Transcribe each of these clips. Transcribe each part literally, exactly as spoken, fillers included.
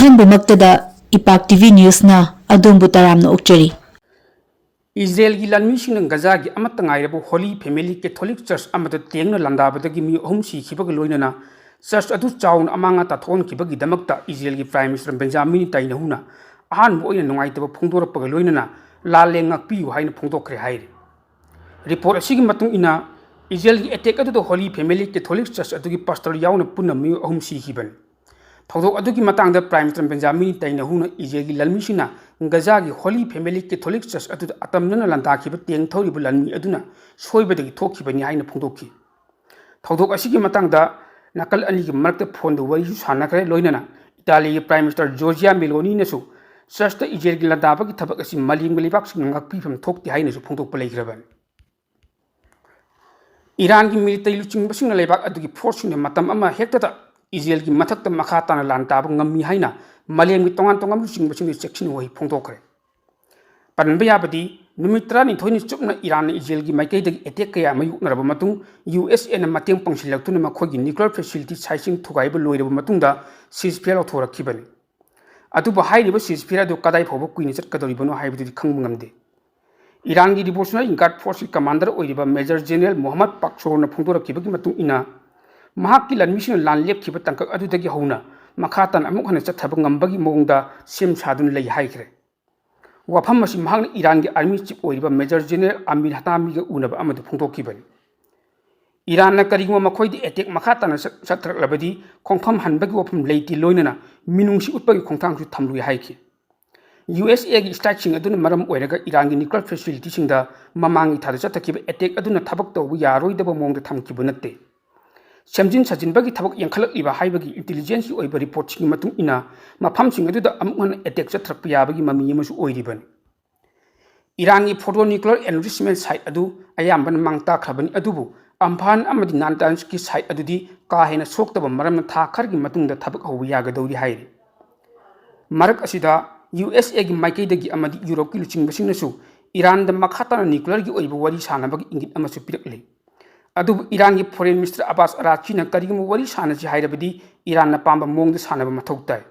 ꯑꯍꯥꯟꯕꯃꯛꯇꯗ ꯏꯄꯥꯛ T V ꯅ꯭ꯌꯨꯁꯅ ꯑꯗꯣꯝꯕꯨ ꯇꯔꯥꯝꯅ ꯑꯣꯛꯆꯔꯤ꯫ ꯏꯖꯔꯦꯜꯒꯤ ꯂꯥꯟꯃꯤꯁꯤꯡꯅ ꯒꯖꯥꯒꯤ ꯑꯃꯠꯇ ꯉꯥꯏꯔꯕ ꯍꯣꯂꯤ ꯐꯦꯃꯤꯂꯤ ꯀꯦꯊꯣꯂꯤꯛ ꯆꯔꯆ ꯑꯃꯗ ꯇꯦꯡꯅ ꯂꯥꯟꯗꯥꯕꯗꯒꯤ ꯃꯤꯑꯣꯏ ꯑꯍꯨꯝ ꯁꯤꯈꯤꯕꯒ ꯂꯣꯏꯅꯅ ꯆꯔꯆ ꯑꯗꯨ ꯆꯥꯎꯅ ꯑꯃꯥꯡ ꯑꯇꯥ ꯊꯣꯛꯍꯟꯈꯤꯕꯒꯤ ꯗꯃꯛꯇ ꯏꯖꯔꯦꯜꯒꯤ ꯄ꯭ꯔꯥꯏꯝ ꯃꯤꯅꯤꯁꯇꯔ ꯕꯦꯟꯖꯥꯃꯤꯟ ꯅꯦꯇꯥꯟꯌꯥꯍꯨꯅ ꯑꯍꯥꯟꯕ ꯑꯣꯏꯅ ꯅꯨꯡꯉꯥꯏꯇꯕ ꯐꯣꯡꯗꯣꯔꯛꯄꯒ ꯂꯣꯏꯅꯅ ꯂꯥꯜꯂꯦ ꯉꯥꯛꯄꯤꯌꯨ ꯍꯥꯏꯅ ꯐꯣꯡꯗꯣꯛꯈ꯭ꯔꯦ ꯍꯥꯏꯔꯤ꯫ ꯔꯤꯄꯣꯔꯠ ꯑꯁꯤꯒꯤ ꯃꯇꯨꯡ ꯏꯟꯅ, ꯏꯖꯔꯦꯜꯒꯤ ꯑꯦꯇꯦꯛ ꯑꯗꯨꯗ ꯍꯣꯂꯤ ꯐꯦꯃꯤꯂꯤ ꯀꯦꯊꯣꯂꯤꯛ ꯆꯔꯆ ꯑꯗꯨꯒꯤ ꯄꯥꯁꯇꯔ ꯌꯥꯎꯅ ꯄꯨꯟꯅ ꯃꯤꯑꯣꯏ ꯑꯍꯨꯝ ꯁꯤꯈꯤꯕꯅꯤ꯫ ꯊꯧꯗꯣꯛ ꯑꯗꯨꯒꯤ ꯃꯇꯥꯡꯗ ꯄ꯭ꯔꯥꯏꯝ ꯃꯤꯅꯤꯁꯇꯔ ꯕꯦꯟꯖꯥꯃꯤꯟ ꯅꯦꯇꯥꯟꯌꯥꯍꯨꯅ ꯏꯖꯔꯦꯜꯒꯤ ꯂꯥꯟꯃꯤꯁꯤꯡꯅ ꯒꯖꯥꯒꯤ ꯍꯣꯂꯤ ꯐꯦꯃꯤꯂꯤ ꯀꯦꯊꯣꯂꯤꯛ ꯆꯔꯆ ꯑꯗꯨꯗ ꯑꯇꯝꯅꯅ ꯂꯥꯟꯗꯥꯈꯤꯕ ꯇꯦꯡ ꯊꯧꯔꯤꯕ ꯂꯥꯟꯃꯤ ꯑꯗꯨꯅ ꯁꯣꯏꯕꯗꯒꯤ ꯊꯣꯛꯈꯤꯕꯅꯤ ꯍꯥꯏꯅ ꯐꯣꯡꯗꯣꯛꯈꯤ꯫ ꯊꯧꯗꯣꯛ ꯑꯁꯤꯒꯤ ꯃꯇꯥꯡꯗ ꯅꯥꯀꯜ ꯑꯅꯤꯒꯤ ꯃꯔꯛꯇ ꯐꯣꯟꯗ ꯋꯥꯔꯤꯁꯨ ꯁꯥꯟꯅꯈ꯭ꯔꯦ, ꯂꯣꯏꯅꯅ ꯏꯇꯥꯂꯤꯒꯤ ꯄ꯭ꯔꯥꯏꯝ ꯃꯤꯅꯤꯁꯇꯔ ꯖꯣꯔꯖꯤꯌꯥ ꯃꯦꯂꯣꯅꯤꯅꯁꯨ ꯆꯔꯆꯇ ꯏꯖꯔꯦꯜꯒꯤ ꯂꯥꯟꯗꯥꯕꯒꯤ ꯊꯕꯛ ꯑꯁꯤ ꯃꯥꯂꯦꯝꯒꯤ ꯂꯩꯕꯥꯛꯁꯤꯡꯅ ꯉꯥꯛꯄꯤꯐꯝ ꯊꯣꯛꯇꯦ ꯍꯥꯏꯅꯁꯨ ꯐꯣꯡꯗꯣꯛꯄ ꯂꯩꯈ꯭ꯔꯕꯅꯤ꯫ ꯏꯔꯥꯟꯒꯤ ꯃꯤꯂꯤꯇꯔꯤ ꯂꯨꯆꯤꯡꯕꯁꯤꯡꯅ ꯂꯩꯕꯥꯛ ꯑꯗꯨꯒꯤ ꯐꯣꯔꯁꯁꯤꯡꯅ ꯃꯇꯝ ꯑꯃ ꯍꯦꯛꯇꯗ ꯏꯖꯔꯦꯜꯒꯤ ꯃꯊꯛꯇ ꯃꯈꯥ ꯇꯥꯅ ꯂꯥꯟ ꯇꯥꯕ ꯉꯝꯃꯤ ꯍꯥꯏꯅ ꯃꯥꯂꯦꯝꯒꯤ ꯇꯣꯉꯥꯟ ꯇꯣꯉꯥꯟꯕ ꯂꯨꯆꯤꯡꯕꯁꯤꯡꯅ ꯆꯦꯛꯁꯤꯟ ꯋꯥꯍꯩ ꯐꯣꯡꯗꯣꯛꯈ꯭ꯔꯦ꯫ ꯄꯟꯕ ꯌꯥꯕꯗꯤ, ꯅꯨꯃꯤꯠ ꯇꯔꯥꯅꯤꯊꯣꯏꯅꯤ ꯆꯨꯞꯅ ꯏꯔꯥꯟꯅ ꯏꯖꯔꯦꯜꯒꯤ ꯃꯥꯏꯀꯩꯗꯒꯤ ꯑꯦꯇꯦꯛ ꯀꯌꯥ ꯃꯥꯌꯣꯛꯅꯔꯕ ꯃꯇꯨꯡ, ꯌꯨ ꯑꯦꯁ ꯑꯦꯅ ꯃꯇꯦꯡ ꯄꯥꯡꯁꯤꯜꯂꯛꯇꯨꯅ ꯃꯈꯣꯏꯒꯤ ꯅ꯭ꯌꯨꯀ꯭ꯂꯤꯌꯔ ꯐꯦꯁꯤꯂꯤꯇꯤ ꯁꯥꯏꯠꯁꯤꯡ ꯊꯨꯒꯥꯏꯕ ꯂꯣꯏꯔꯕ ꯃꯇꯨꯡꯗ ceasefire ꯂꯧꯊꯣꯔꯛꯈꯤꯕꯅꯤ꯫ ꯑꯗꯨꯕꯨ ꯍꯥꯏꯔꯤꯕ ceasefire ꯑꯗꯨ ꯀꯗꯥꯏ ꯐꯥꯎꯕ ꯀꯨꯏꯅ ꯆꯠꯀꯗꯧꯔꯤꯕꯅꯣ ꯍꯥꯏꯕꯗꯨꯗꯤ ꯈꯪꯕ ꯉꯝꯗꯦ꯫ ꯏꯔꯥꯟꯒꯤ ꯔꯤꯚꯣꯂꯨꯁꯅꯔꯤ ꯒꯥꯔꯗ ꯐꯣꯔꯁꯀꯤ ꯀꯃꯥꯟꯗꯔ ꯑꯣꯏꯔꯤꯕ ꯃꯦꯖꯔ ꯖꯦꯅꯔꯦꯜ ꯃꯣꯍꯝꯃꯗ ꯄꯥꯛꯁꯣꯔꯅ ꯐꯣꯡꯗꯣꯔꯛꯈꯤꯕꯒꯤ ꯃꯇꯨꯡ ꯏꯟꯅ, ꯃꯍꯥꯛꯀꯤ ꯂꯥꯟꯃꯤꯁꯤꯡꯅ ꯂꯥꯟ ꯂꯦꯞꯈꯤꯕ ꯇꯥꯡꯀꯛ ꯑꯗꯨꯗꯒꯤ ꯍꯧꯅ ꯃꯈꯥ ꯇꯥꯅ ꯑꯃꯨꯛ ꯍꯟꯅ ꯆꯠꯊꯕ ꯉꯝꯕꯒꯤ ꯃꯑꯣꯡꯗ ꯁꯦꯝ ꯁꯥꯗꯨꯅ ꯂꯩ ꯍꯥꯏꯈ꯭ꯔꯦ꯫ ꯋꯥꯐꯝ ꯑꯁꯤ ꯃꯍꯥꯛꯅ ꯏꯔꯥꯟꯒꯤ ꯑꯥꯔꯃꯤ ꯆꯤꯐ ꯑꯣꯏꯔꯤꯕ ꯃꯦꯖꯔ ꯖꯦꯅꯔꯦꯜ ꯑꯃꯤꯔ ꯍꯇꯥꯃꯤꯒ ꯎꯅꯕ ꯑꯃꯗ ꯐꯣꯡꯗꯣꯛꯈꯤꯕꯅꯤ꯫ ꯏꯔꯥꯟꯅ ꯀꯔꯤꯒꯨꯝꯕ ꯃꯈꯣꯏꯗ ꯑꯦꯇꯦꯛ ꯃꯈꯥ ꯇꯥꯅ ꯆꯠ-, ꯆꯠꯊꯔꯛꯂꯕꯗꯤ ꯈꯣꯡꯐꯝ ꯍꯟꯕꯒꯤ ꯋꯥꯐꯝ ꯂꯩꯇꯦ, ꯂꯣꯏꯅꯅ ꯃꯤꯅꯨꯡꯁꯤ ꯎꯠꯄꯒꯤ ꯈꯣꯡꯊꯥꯡꯁꯨ ꯊꯝꯂꯣꯏ ꯍꯥꯏꯈꯤ꯫ ꯌꯨ ꯑꯦꯁ ꯑꯦꯒꯤ ꯁ꯭ꯇ꯭ꯔꯥꯏꯛꯁꯤꯡ ꯑꯗꯨꯅ ꯃꯔꯝ ꯑꯣꯏꯔꯒ ꯏꯔꯥꯟꯒꯤ ꯅ꯭ꯌꯨꯀ꯭ꯂꯤꯌꯔ ꯐꯦꯁꯤꯂꯤꯇꯤꯁꯤꯡꯗ ꯃꯃꯥꯡꯒꯤ ꯊꯥꯗ ꯆꯠꯊꯈꯤꯕ ꯑꯦꯇꯦꯛ ꯑꯗꯨꯅ ꯊꯕꯛ ꯇꯧꯕ ꯌꯥꯔꯣꯏꯗꯕ ꯃꯑꯣꯡꯗ ꯊꯝꯈꯤꯕ ꯅꯠꯇꯦ꯫ ꯁꯦꯝꯖꯤꯟ ꯁꯥꯖꯤꯟꯕꯒꯤ ꯊꯕꯛ ꯌꯥꯡꯈꯠꯂꯛꯂꯤꯕ ꯍꯥꯏꯕꯒꯤ ꯏꯟꯇꯦꯂꯤꯖꯦꯟꯁꯀꯤ ꯑꯣꯏꯕ ꯔꯤꯄꯣꯔꯠꯁꯤꯡꯒꯤ ꯃꯇꯨꯡ ꯏꯟꯅ, ꯃꯐꯝꯁꯤꯡ ꯑꯗꯨꯗ ꯑꯃꯨꯛ ꯍꯟꯅ ꯑꯦꯇꯦꯛ ꯆꯠꯊꯔꯛꯄ ꯌꯥꯕꯒꯤ ꯃꯃꯤ ꯑꯃꯁꯨ ꯑꯣꯏꯔꯤꯕꯅꯤ꯫ ꯏꯔꯥꯟꯒꯤ ꯐꯣꯇꯣ ꯅ꯭ꯌꯨꯀ꯭ꯂꯤꯌꯔ ꯑꯦꯟꯔꯤꯆꯃꯦꯟ ꯁꯥꯏꯠ ꯑꯗꯨ ꯑꯌꯥꯝꯕꯅ ꯃꯥꯡ ꯇꯥꯛꯈ꯭ꯔꯕꯅꯤ, ꯑꯗꯨꯕꯨ ꯑꯝꯐꯥꯟ ꯑꯃꯗꯤ ꯅꯥꯟꯇꯥꯟꯁꯀꯤ ꯁꯥꯏꯠ ꯑꯗꯨꯗꯤ ꯀꯥ ꯍꯦꯟꯅ ꯁꯣꯛꯇꯕ ꯃꯔꯝꯅ ꯊꯥ ꯈꯔꯒꯤ ꯃꯇꯨꯡꯗ ꯊꯕꯛ ꯍꯧꯕ ꯌꯥꯒꯗꯧꯔꯤ ꯍꯥꯏꯔꯤ꯫ ꯃꯔꯛ ꯑꯁꯤꯗ, ꯌꯨ ꯑꯦꯁ ꯑꯦꯒꯤ ꯃꯥꯏꯀꯩꯗꯒꯤ ꯑꯃꯗꯤ ꯌꯨꯔꯣꯞꯀꯤ ꯂꯨꯆꯤꯡꯕꯁꯤꯡꯅꯁꯨ ꯏꯔꯥꯟꯗ ꯃꯈꯥ ꯇꯥꯅ ꯅ꯭ꯌꯨꯀ꯭ꯂꯤꯌꯔꯒꯤ ꯑꯣꯏꯕ ꯋꯥꯔꯤ ꯁꯥꯅꯕꯒꯤ ꯏꯪꯒꯤꯠ ꯑꯃꯁꯨ ꯄꯤꯔꯛꯂꯤ꯫ ꯑꯗꯨꯕꯨ ꯏꯔꯥꯟꯒꯤ ꯐꯣꯔꯦꯟ ꯃꯤꯅꯤꯁꯇꯔ ꯑꯕꯥꯁ ꯑꯔꯥꯆꯤꯅ ꯀꯔꯤꯒꯨꯝꯕ ꯋꯥꯔꯤ ꯁꯥꯅꯁꯤ ꯍꯥꯏꯔꯕꯗꯤ ꯏꯔꯥꯟꯅ ꯄꯥꯝꯕ ꯃꯑꯣꯡꯗ ꯁꯥꯅꯕ ꯃꯊꯧ ꯇꯥꯏ꯫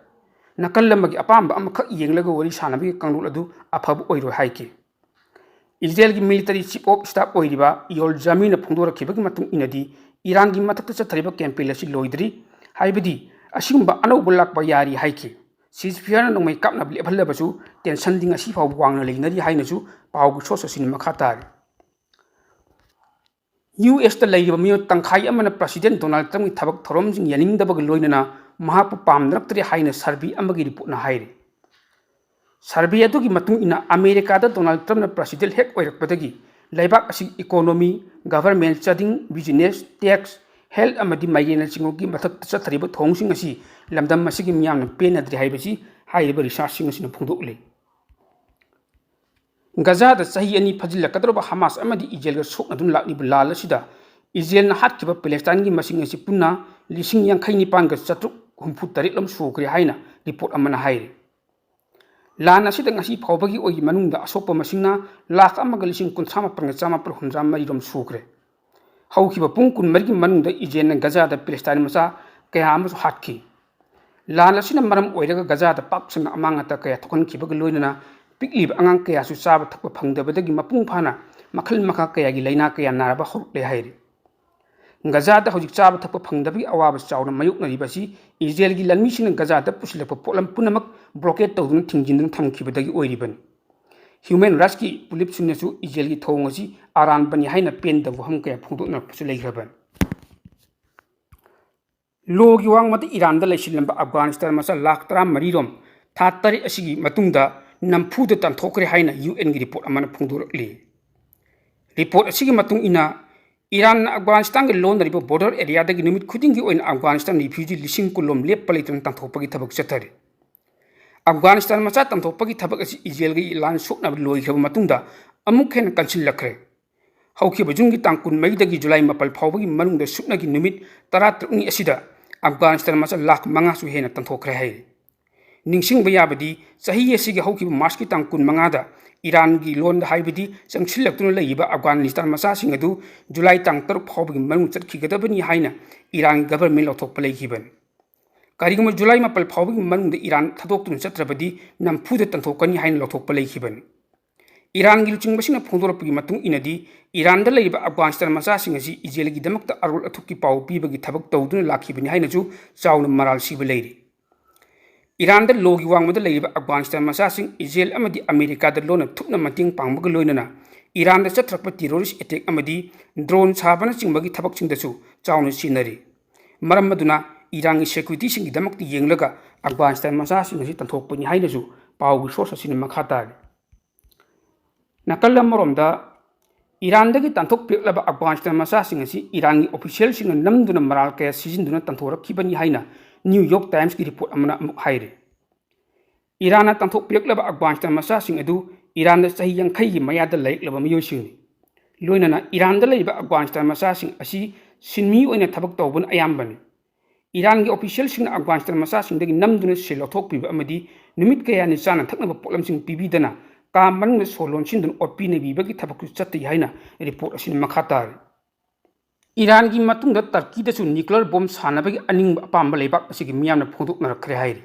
ꯅꯥꯀꯜ ꯑꯃꯒꯤ ꯑꯄꯥꯝꯕ ꯑꯃꯈꯛ ꯌꯦꯡꯂꯒ ꯋꯥꯔꯤ ꯁꯥꯟꯅꯕꯒꯤ ꯀꯥꯡꯂꯣꯟ ꯑꯗꯨ ꯑꯐꯕ ꯑꯣꯏꯔꯣꯏ ꯍꯥꯏꯈꯤ꯫ ꯏꯖꯔꯦꯜꯒꯤ military chief of staff ꯑꯣꯏꯔꯤꯕ ꯏꯌꯣꯜ ꯖꯥꯃꯤꯅ ꯐꯣꯡꯗꯣꯔꯛꯈꯤꯕꯒꯤ ꯃꯇꯨꯡ ꯏꯟꯅꯗꯤ, ꯏꯔꯥꯟꯒꯤ ꯃꯊꯛꯇ ꯆꯠꯊꯔꯤꯕ campaign ꯑꯁꯤ ꯂꯣꯏꯗ꯭ꯔꯤ, ꯍꯥꯏꯕꯗꯤ ꯑꯁꯤꯒꯨꯝꯕ ꯑꯅꯧꯕ ꯂꯥꯛꯄ ꯌꯥꯔꯤ ꯍꯥꯏꯈꯤ꯫ Ceasefire ꯅꯣꯡꯃꯩ ꯀꯥꯞꯅꯕ ꯂꯦꯞꯍꯜꯂꯕꯁꯨ tension ꯗꯤ ꯉꯁꯤ ꯐꯥꯎꯕ ꯋꯥꯡꯅ ꯂꯩꯅꯔꯤ ꯍꯥꯏꯅꯁꯨ ꯄꯥꯎꯒꯤ source ꯑꯁꯤꯅ ꯃꯈꯥ ꯇꯥꯔꯤ꯫ ꯌꯨ ꯑꯦꯁꯇ ꯂꯩꯔꯤꯕ ꯃꯤꯑꯣꯏ ꯇꯪꯈꯥꯏ ꯑꯃꯅ President Donald Trumpꯀꯤ ꯊꯕꯛ ꯊꯧꯔꯝꯁꯤꯡ ꯌꯥꯅꯤꯡꯗꯕꯒ ꯂꯣꯏꯅꯅ ꯃꯍꯥꯛꯄꯨ ꯄꯥꯝꯅꯔꯛꯇ꯭ꯔꯦ ꯍꯥꯏꯅ survey ꯑꯃꯒꯤ reportꯅ ꯍꯥꯏꯔꯤ꯫ Survey ꯑꯗꯨꯒꯤ ꯃꯇꯨꯡ ꯏꯟꯅ, ꯑꯃꯦꯔꯤꯀꯥꯗ Donald Trumpꯅ President ꯍꯦꯛ ꯑꯣꯏꯔꯛꯄꯗꯒꯤ ꯂꯩꯕꯥꯛ ꯑꯁꯤꯒꯤ economy, government ꯆꯥꯗꯤꯡ, business, tax, health ꯑꯃꯗꯤ ꯃꯥꯏꯒ꯭ꯔꯦꯟꯅꯆꯤꯡꯕꯒꯤ ꯃꯊꯛꯇ ꯆꯠꯊꯔꯤꯕ ꯊꯧꯑꯣꯡꯁꯤꯡ ꯑꯁꯤ ꯂꯝꯗꯝ ꯑꯁꯤꯒꯤ ꯃꯤꯌꯥꯝꯅ ꯄꯦꯟꯅꯗ꯭ꯔꯦ ꯍꯥꯏꯕꯁꯤ ꯍꯥꯏꯔꯤꯕ researchꯁꯤꯡ ꯑꯁꯤꯅ ꯐꯣꯡꯗꯣꯛꯂꯤ꯫ ꯒꯖꯥꯗ ꯆꯍꯤ ꯑꯅꯤ ꯐꯥꯖꯤꯜꯂꯛꯀꯗꯧꯔꯕ ꯍꯃꯥꯁ ꯑꯃꯗꯤ ꯏꯖꯔꯦꯜꯒ ꯁꯣꯛꯅꯗꯨꯅ ꯂꯥꯛꯂꯤꯕ ꯂꯥꯟ ꯑꯁꯤꯗ ꯏꯖꯔꯦꯜꯅ ꯍꯥꯠꯈꯤꯕ ꯄꯦꯂꯦꯁꯇꯥꯏꯟꯒꯤ ꯃꯁꯤꯡ ꯑꯁꯤ ꯄꯨꯟꯅ ꯂꯤꯁꯤꯡ ꯌꯥꯡꯈꯩ ꯅꯤꯄꯥꯟꯒ ꯆꯥꯇ꯭ꯔꯨꯛ ꯍꯨꯝꯐꯨ ꯇꯔꯦꯠ ꯂꯣꯝ ꯁꯨꯈ꯭ꯔꯦ ꯍꯥꯏꯅ report ꯑꯃꯅ ꯍꯥꯏꯔꯤ꯫ ꯂꯥꯟ ꯑꯁꯤꯗ ꯉꯁꯤ ꯐꯥꯎꯕꯒꯤ ꯑꯣꯏꯒꯤ ꯃꯅꯨꯡꯗ ꯑꯁꯣꯛꯄ ꯃꯁꯤꯡꯅ ꯂꯥꯈ ꯑꯃꯒ ꯂꯤꯁꯤꯡ ꯀꯨꯟꯊ꯭ꯔꯥ ꯃꯥꯄꯟꯒ ꯆꯥꯃꯥꯄꯜ ꯍꯨꯝꯗ꯭ꯔꯥ ꯃꯔꯤ ꯔꯣꯝ ꯁꯨꯈ꯭ꯔꯦ꯫ ꯍꯧꯈꯤꯕ ꯄꯨꯡ ꯀꯨꯟꯃꯔꯤꯒꯤ ꯃꯅꯨꯡꯗ ꯏꯖꯔꯦꯜꯅ ꯒꯖꯥꯗ ꯄꯦꯂꯦꯁꯇꯥꯏꯟ ꯃꯆꯥ ꯀꯌꯥ ꯑꯃꯁꯨ ꯍꯥꯠꯈꯤ꯫ ꯂꯥꯟ ꯑꯁꯤꯅ ꯃꯔꯝ ꯑꯣꯏꯔꯒ ꯒꯖꯥꯗ ꯄꯥꯛ ꯁꯟꯅ ꯑꯃꯥꯡ ꯑꯇꯥ ꯀꯌꯥ ꯊꯣꯛꯍꯟꯈꯤꯕꯒ ꯂꯣꯏꯅꯅ ꯄꯤꯛꯂꯤꯕ ꯑꯉꯥꯡ ꯀꯌꯥꯁꯨ ꯆꯥꯕ ꯊꯛꯄ ꯐꯪꯗꯕꯗꯒꯤ ꯃꯄꯨꯡ ꯐꯥꯅ ꯃꯈꯜ ꯃꯈꯥ ꯀꯌꯥꯒꯤ ꯂꯥꯏꯅꯥ ꯀꯌꯥ ꯅꯥꯔꯕ ꯍꯧꯔꯛꯂꯦ ꯍꯥꯏꯔꯤ꯫ ꯒꯖꯥꯗ ꯍꯧꯖꯤꯛ ꯆꯥꯕ ꯊꯛꯄ ꯐꯪꯗꯕꯒꯤ ꯑꯋꯥꯕ ꯆꯥꯎꯅ ꯃꯥꯌꯣꯛꯅꯔꯤꯕ ꯑꯁꯤ ꯏꯖꯔꯦꯜꯒꯤ ꯂꯥꯟꯃꯤꯁꯤꯡꯅ ꯒꯖꯥꯗ ꯄꯨꯁꯤꯜꯂꯛꯄ ꯄꯣꯠꯂꯝ ꯄꯨꯝꯅꯃꯛ blockade ꯇꯧꯗꯨꯅ ꯊꯤꯡꯖꯤꯟꯗꯨꯅ ꯊꯝꯈꯤꯕꯗꯒꯤ ꯑꯣꯏꯔꯤꯕꯅꯤ꯫ Human Rightsꯀꯤ ꯄꯨꯂꯤꯁꯁꯤꯡꯅꯁꯨ ꯏꯖꯔꯦꯜꯒꯤ ꯊꯧꯑꯣꯡ ꯑꯁꯤ ꯑꯔꯥꯟꯕꯅꯤ ꯍꯥꯏꯅ ꯄꯦꯟꯗꯕ ꯋꯥꯐꯝ ꯀꯌꯥ ꯐꯣꯡꯗꯣꯛꯅꯔꯛꯄꯁꯨ ꯂꯩꯈ꯭ꯔꯕꯅꯤ꯫ ꯂꯣꯒꯤ ꯋꯥꯡꯃꯗ ꯏꯔꯥꯟꯗ ꯂꯩꯁꯤꯜꯂꯝꯕ ꯑꯐꯒꯥꯅꯤꯁꯇꯥꯟ ꯃꯆꯥ ꯂꯥꯈ ꯇꯔꯥꯃꯔꯤ ꯔꯣꯝ ꯊꯥ ꯇꯔꯦꯠ ꯑꯁꯤꯒꯤ ꯃꯇꯨꯡꯗ ꯅꯝꯐꯨꯗ ꯇꯥꯟꯊꯣꯛꯈ꯭ꯔꯦ ꯍꯥꯏꯅ ꯌꯨ ꯑꯦꯟꯒꯤ report ꯑꯃꯅ ꯐꯣꯡꯗꯣꯔꯛꯂꯤ꯫ Report ꯑꯁꯤꯒꯤ ꯃꯇꯨꯡ ꯏꯟꯅ, ꯏꯔꯥꯟꯅ ꯑꯐꯒꯥꯅꯤꯁꯇꯥꯟꯒ ꯂꯣꯟꯅꯔꯤꯕ border areaꯗꯒꯤ ꯅꯨꯃꯤꯠ ꯈꯨꯗꯤꯡꯒꯤ ꯑꯣꯏꯅ ꯑꯐꯒꯥꯅꯤꯁꯇꯥꯟ refugee ꯂꯤꯁꯤꯡ ꯀꯨꯟ ꯂꯣꯝ ꯂꯦꯞꯄ ꯂꯩꯇꯅ ꯇꯥꯟꯊꯣꯛꯄꯒꯤ ꯊꯕꯛ ꯆꯠꯊꯔꯤ꯫ ꯑꯐꯒꯥꯅꯤꯁꯇꯥꯟ ꯃꯆꯥ ꯇꯥꯟꯊꯣꯛꯄꯒꯤ ꯊꯕꯛ ꯑꯁꯤ ꯏꯖꯔꯦꯜꯒꯤ ꯂꯥꯟ ꯁꯣꯛꯅꯕ ꯂꯣꯏꯈ꯭ꯔꯕ ꯃꯇꯨꯡꯗ ꯑꯃꯨꯛ ꯍꯦꯟꯅ ꯀꯟꯁꯤꯜꯂꯛꯈ꯭ꯔꯦ꯫ ꯍꯧꯈꯤꯕ ꯖꯨꯟꯒꯤ ꯇꯥꯡ ꯀꯨꯟꯃꯔꯤꯗꯒꯤ ꯖꯨꯂꯥꯏ ꯃꯥꯄꯜ ꯐꯥꯎꯕꯒꯤ ꯃꯅꯨꯡꯗ ꯁꯨꯞꯅꯒꯤ ꯅꯨꯃꯤꯠ ꯇꯔꯥꯇꯔꯨꯛꯅꯤ ꯑꯁꯤꯗ ꯑꯐꯒꯥꯅꯤꯁꯇꯥꯟ ꯃꯆꯥ ꯂꯥꯈ ꯃꯉꯥꯁꯨ ꯍꯦꯟꯅ ꯇꯥꯟꯊꯣꯛꯈ꯭ꯔꯦ ꯍꯥꯏꯔꯤ꯫ ꯅꯤꯡꯁꯤꯡꯕ ꯌꯥꯕꯗꯤ, ꯆꯍꯤ ꯑꯁꯤꯒꯤ ꯍꯧꯈꯤꯕ ꯃꯥꯔꯆꯀꯤ ꯇꯥꯡ ꯀꯨꯟꯃꯉꯥꯗ ꯏꯔꯥꯟꯒꯤ ꯂꯣꯟꯗ, ꯍꯥꯏꯕꯗꯤ ꯆꯪꯁꯤꯜꯂꯛꯇꯨꯅ ꯂꯩꯔꯤꯕ ꯑꯐꯒꯥꯅꯤꯁꯇꯥꯟ ꯃꯆꯥꯁꯤꯡ ꯑꯗꯨ ꯖꯨꯂꯥꯏ ꯇꯥꯡ ꯇꯔꯨꯛ ꯐꯥꯎꯕꯒꯤ ꯃꯅꯨꯡ ꯆꯠꯈꯤꯒꯗꯕꯅꯤ ꯍꯥꯏꯅ ꯏꯔꯥꯟꯒꯤ government ꯂꯥꯎꯊꯣꯛꯄ ꯂꯩꯈꯤꯕꯅꯤ꯫ ꯀꯔꯤꯒꯨꯝꯕ ꯖꯨꯂꯥꯏ ꯃꯥꯄꯜ ꯐꯥꯎꯕꯒꯤ ꯃꯅꯨꯡꯗ ꯏꯔꯥꯟ ꯊꯥꯗꯣꯛꯇꯨꯅ ꯆꯠꯇ꯭ꯔꯕꯗꯤ ꯅꯝꯐꯨꯗ ꯇꯥꯟꯊꯣꯛꯀꯅꯤ ꯍꯥꯏꯅ ꯂꯥꯎꯊꯣꯛꯄ ꯂꯩꯈꯤꯕꯅꯤ꯫ ꯏꯔꯥꯟꯒꯤ ꯂꯨꯆꯤꯡꯕꯁꯤꯡꯅ ꯐꯣꯡꯗꯣꯔꯛꯄꯒꯤ ꯃꯇꯨꯡ ꯏꯟꯅꯗꯤ, ꯏꯔꯥꯟꯗ ꯂꯩꯔꯤꯕ ꯑꯐꯒꯥꯅꯤꯁꯇꯥꯟ ꯃꯆꯥꯁꯤꯡ ꯑꯁꯤ ꯏꯖꯦꯜꯒꯤꯗꯃꯛꯇ ꯑꯔꯣꯜ ꯑꯊꯨꯞꯀꯤ ꯄꯥꯎ ꯄꯤꯕꯒꯤ ꯊꯕꯛ ꯇꯧꯗꯨꯅ ꯂꯥꯛꯈꯤꯕꯅꯤ ꯍꯥꯏꯅꯁꯨ ꯆꯥꯎꯅ ꯃꯔꯥꯜ ꯁꯤꯕ ꯂꯩꯔꯤ꯫ ꯏꯔꯥꯟꯗ ꯂꯣꯒꯤ ꯋꯥꯡꯃꯗ ꯂꯩꯔꯤꯕ ꯑꯐꯒꯥꯅꯤꯁꯇꯥꯟ ꯃꯆꯥꯁꯤꯡ ꯏꯖꯦꯜ ꯑꯃꯗꯤ ꯑꯃꯦꯔꯤꯀꯥꯗ ꯂꯣꯟꯅ ꯊꯨꯞꯅ ꯃꯇꯦꯡ ꯄꯥꯡꯕꯒ ꯂꯣꯏꯅꯅ ꯏꯔꯥꯟꯗ ꯆꯠꯊꯔꯛꯄ ꯇꯦꯔꯣꯔꯤꯁ ꯑꯦꯇꯦꯛ ꯑꯃꯗꯤ ꯗ꯭ꯔꯣꯟ ꯁꯥꯕꯅꯆꯤꯡꯕꯒꯤ ꯊꯕꯛꯁꯤꯡꯗꯁꯨ ꯆꯥꯎꯅ ꯁꯤꯖꯤꯟꯅꯔꯤ꯫ ꯃꯔꯝ ꯑꯗꯨꯅ ꯏꯔꯥꯟꯒꯤ ꯁꯦꯀ꯭ꯌꯨꯔꯤꯇꯤꯁꯤꯡꯒꯤꯗꯃꯛꯇ ꯌꯦꯡꯂꯒ ꯑꯐꯒꯥꯅꯤꯁꯇꯥꯟ ꯃꯆꯥꯁꯤꯡ ꯑꯁꯤ ꯇꯥꯟꯊꯣꯛꯄꯅꯤ ꯍꯥꯏꯅꯁꯨ ꯄꯥꯎꯒꯤ ꯁꯣꯔꯁ ꯑꯁꯤꯅ ꯃꯈꯥ ꯇꯥꯔꯤ꯫ ꯅꯥꯀꯜ ꯑꯃꯔꯣꯝꯗ, ꯏꯔꯥꯟꯗꯒꯤ ꯇꯥꯟꯊꯣꯛꯄꯤꯔꯛꯂꯕ ꯑꯐꯒꯥꯅꯤꯁꯇꯥꯟ ꯃꯆꯥꯁꯤꯡ ꯑꯁꯤ ꯏꯔꯥꯟꯒꯤ ꯑꯣꯐꯤꯁꯤꯌꯦꯜꯁꯤꯡꯅ ꯅꯝꯗꯨꯅ ꯃꯔꯥꯜ ꯀꯌꯥ ꯁꯤꯖꯤꯟꯗꯨꯅ ꯇꯥꯟꯊꯣꯔꯛꯈꯤꯕꯅꯤ ꯍꯥꯏꯅ ꯅ꯭ꯌꯨ ꯌꯣꯔꯛ ꯇꯥꯏꯝꯁꯀꯤ ꯔꯤꯄꯣꯔꯠ ꯑꯃꯅ ꯑꯃꯨꯛ ꯍꯥꯏꯔꯤ꯫ ꯏꯔꯥꯟꯅ ꯇꯥꯟꯊꯣꯛꯄꯤꯔꯛꯂꯕ ꯑꯐꯒꯥꯅꯤꯁꯇꯥꯟ ꯃꯆꯥꯁꯤꯡ ꯑꯗꯨ ꯏꯔꯥꯟꯗ ꯆꯍꯤ ꯌꯥꯡꯈꯩꯒꯤ ꯃꯌꯥꯗ ꯂꯩꯔꯛꯂꯕ ꯃꯤꯑꯣꯏꯁꯤꯡꯅꯤ꯫ ꯂꯣꯏꯅꯅ ꯏꯔꯥꯟꯗ ꯂꯩꯔꯤꯕ ꯑꯐꯒꯥꯅꯤꯁꯇꯥꯟ ꯃꯆꯥꯁꯤꯡ ꯑꯁꯤ ꯁꯤꯟꯃꯤ ꯑꯣꯏꯅ ꯊꯕꯛ ꯇꯧꯕꯅ ꯑꯌꯥꯝꯕꯅꯤ꯫ ꯏꯔꯥꯟꯒꯤ ꯑꯣꯐꯤꯁꯤꯌꯦꯜꯁꯤꯡꯅ ꯑꯐꯒꯥꯅꯤꯁꯇꯥꯟ ꯃꯆꯥꯁꯤꯡꯗꯒꯤ ꯅꯝꯗꯨꯅ ꯁꯦꯜ ꯂꯧꯊꯣꯛꯄꯤꯕ ꯑꯃꯗꯤ ꯅꯨꯃꯤꯠ ꯀꯌꯥꯅꯤ ꯆꯥꯅ ꯊꯛꯅꯕ ꯄꯣꯠꯂꯝꯁꯤꯡ ꯄꯤꯕꯤꯗꯅ ꯀꯥ ꯃꯅꯨꯡꯗ ꯁꯣ ꯂꯣꯟꯁꯤꯟꯗꯨꯅ ꯑꯣꯠꯄꯤ ꯅꯩꯕꯤꯕꯒꯤ ꯊꯕꯛꯁꯨ ꯆꯠꯊꯩ ꯍꯥꯏꯅ ꯔꯤꯄꯣꯔꯠ ꯑꯁꯤꯅ ꯃꯈꯥ ꯇꯥꯔꯤ꯫ ꯏꯔꯥꯟꯒꯤ ꯃꯇꯨꯡꯗ ꯇꯔꯀꯤꯗꯁꯨ ꯅ꯭ꯌꯨꯀ꯭ꯂꯤꯌꯔ ꯕꯣꯝ ꯁꯥꯟꯅꯕꯒꯤ ꯑꯅꯤꯡꯕ ꯑꯄꯥꯝꯕ ꯂꯩꯕꯥꯛ ꯑꯁꯤꯒꯤ ꯃꯤꯌꯥꯝꯅ ꯐꯣꯡꯗꯣꯛꯅꯔꯛꯈ꯭ꯔꯦ ꯍꯥꯏꯔꯤ꯫